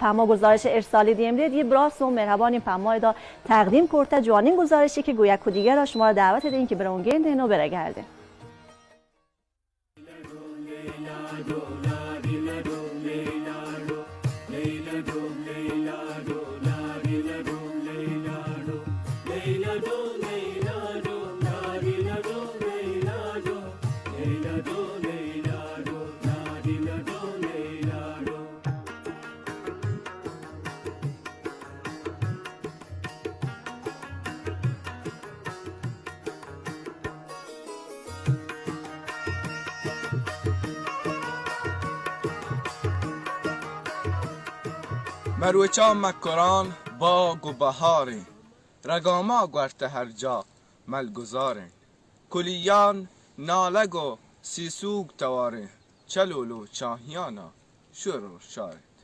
پہ ما گزارش ارسالی دیم دید، یہ براس و مہربانی پہ ما ادا تقدیم کرتہ۔ جوانین گزارشی کہ گویا کدیگر را شما را دعوت دیں کہ برون گندین و برگردین۔ مروچاں مکران باگ و بہاریں، رگاما گورتہ ہر جا ملگزاریں۔ کلیان نالگ و سیسوگ تواریں، چلول و چاہیانا شور و شار انت۔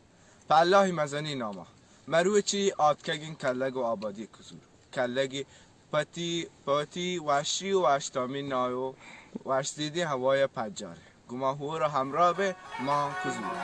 پہ اللہی مزنی ناما مروچی آتکگیں کلگ و آبادی کزور۔ کلگی پتی، پتی وشی و وشتامی نای و وشزیدیں ہوای پجار۔ گما ہور و ہمراہ بے، ما کزور۔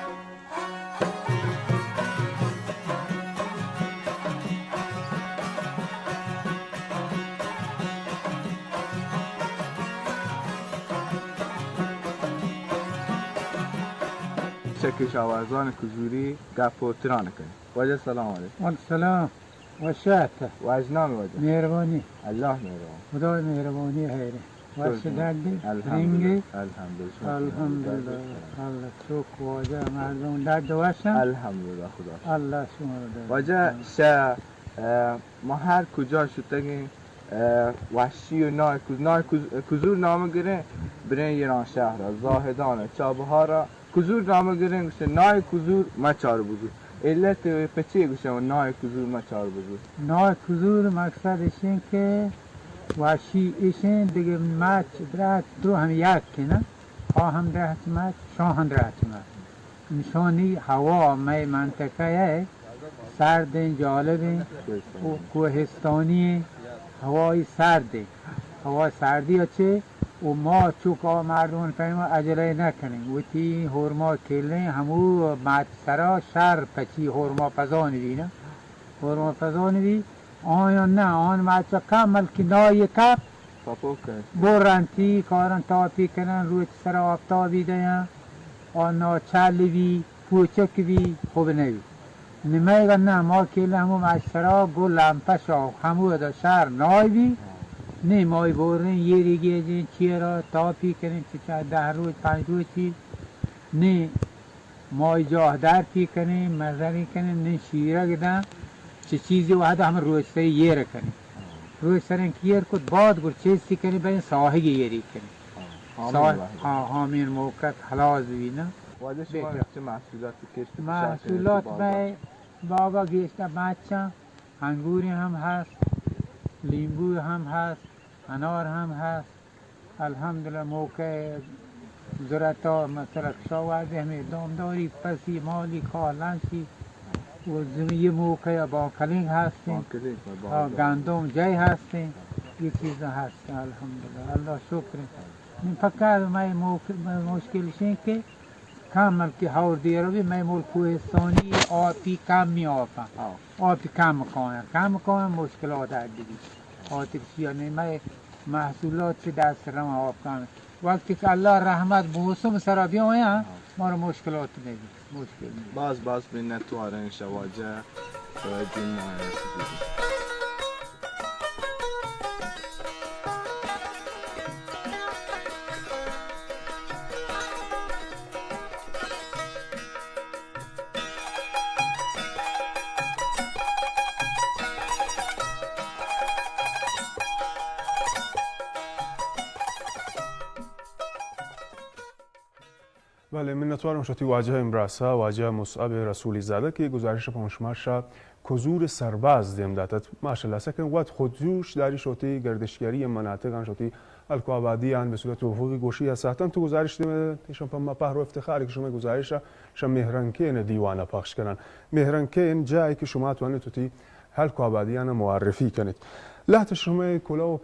چکش آوازان کزوری گپ و تران کنیں۔ واجہ سلام علیکم۔ وعلیکم سلام۔ وش ات؟ واجہ نام واجہ؟ مہربانی۔ اللہ مہربان۔ خدای مہربانی ہے۔ وش دردی؟ الحمدللہ۔ رنگی؟ الحمدللہ۔ الحمدللہ۔ اللہ شکر واجہ مردم درد وشن؟ الحمدللہ خدا۔ اللہ شما رو درد۔ واجہ شہ، اه، ما ہر کجا شتگیں، اه، وشی و نای کز-، نای کز-، کزور نام گریں، بریں ایران شہر، زاہدان، چابہارا، کزور نام گریں، گوشتے نای کزور مچار بزور۔ علت پچے گوشتے نای کزور مچار بزور؟ نای کزور مقصد اشیں کہ واشی اشیں، دگہ مچ درات درو ہم یک کنا، آ ہم درات مچ، شاہ ہم درات مچ۔ نشانی ہوا مئے منطقہ ہے، سردیں، جالبیں، کو-، کوہستانی ہیں، ہوائی سردیں، ہوا سردی اچھے، و ما چوک آ مردمان پیما عجلہ نہ کنیں، وتی ہورما کیلیں، ہمو مات سرا شر پچی ہورما پزان بی نا، ہورما پزان بی، آیان نہ، آن مات کم ملکی نای کپ، پاپوک انت۔ برنتی کارن تاپی کنن، روچ سرا آفتابی دیاں، آ ناچل بی، پوچک بی، خوب نبی۔ نمے گا نہ، ما کیلیں ہمو مات سرا گل ہم پشا ہمو دا شر نای بی، نی مای بوریں، یری گیجیں، چیرا تاپی کنیں، چچا دہ روچ، پنج روچی، نی مای جاہ در پی کنیں، مزنی کنیں، نی شیرگ داں، چہ چیزی وہدا ہم روچ سرے یر کنیں۔ روچ سریں کہ یر کت باد گر چیزی کنیں، بلیں ساہگی یری کنیں۔ ہاں، ساہ-، ہامین واحد۔ ہاں، ہامین موقع ہلاس بی نا۔ واجہ شما بہتر۔ چہ محصولات کشت و کشاک کنیں محصولات تو بازار؟ مئے باغا گیشتر مچاں، انگوری ہم ہست، لیمبو ہم ہست، انار ہم ہست۔ الحمدللہ موقع ضرورت ء مثلا کشاورزی ہمے دامداری، پسی، مالی، کالنچی و زمین یہ موقع ء بانکلینگ ہستیں، بانکلینگ، ہاں، بانکلینگ۔ گندم جائی ہستیں، یہ چیزاں ہستیں الحمدللہ، اللہ شکر ہے۔ نی فقط مئے موقع، مئے مشکل شیں کہ کم ملکی ہور دیر بھی مئے ملک کوہستانی آپی کمی آپاں۔ ہاں۔ آپی کم کایاں، کم کایاں مشکلات ادگی۔ آتک چیا نی مئے محصولات چہ دست رواں آپ کن۔ وقتی کہ اللہ رحمت موسم سرا بیایاں، ہاں۔ مارا مشکلات نبی، مشکل نبی۔ باز باز منتواریں شواجہ و دین آیا۔ بلے، منتوارم شتی واجہ امبراسا، واجہ مصعب رسولی زادہ کہ گزارش پہ شما شا کزور سرباز دیم داتت۔ ماشاءاللہ، سکن وت خودجوش داری شتی گردشگری مناطقان شتی ہلک و آبادیان بہ صورت افقی گوشی ء ساہتاں۔ تو گزارش دیم ایشاں پہ ما پہر و افتخار کہ شما گزارش ء شہ مہرنکین دیوان ء پخش کنن۔ مہرنکین جاہے کہ شما توانیت وتی ہلک و آبادیان ء معرفی کنیت۔ لہت شمئے کلوہ و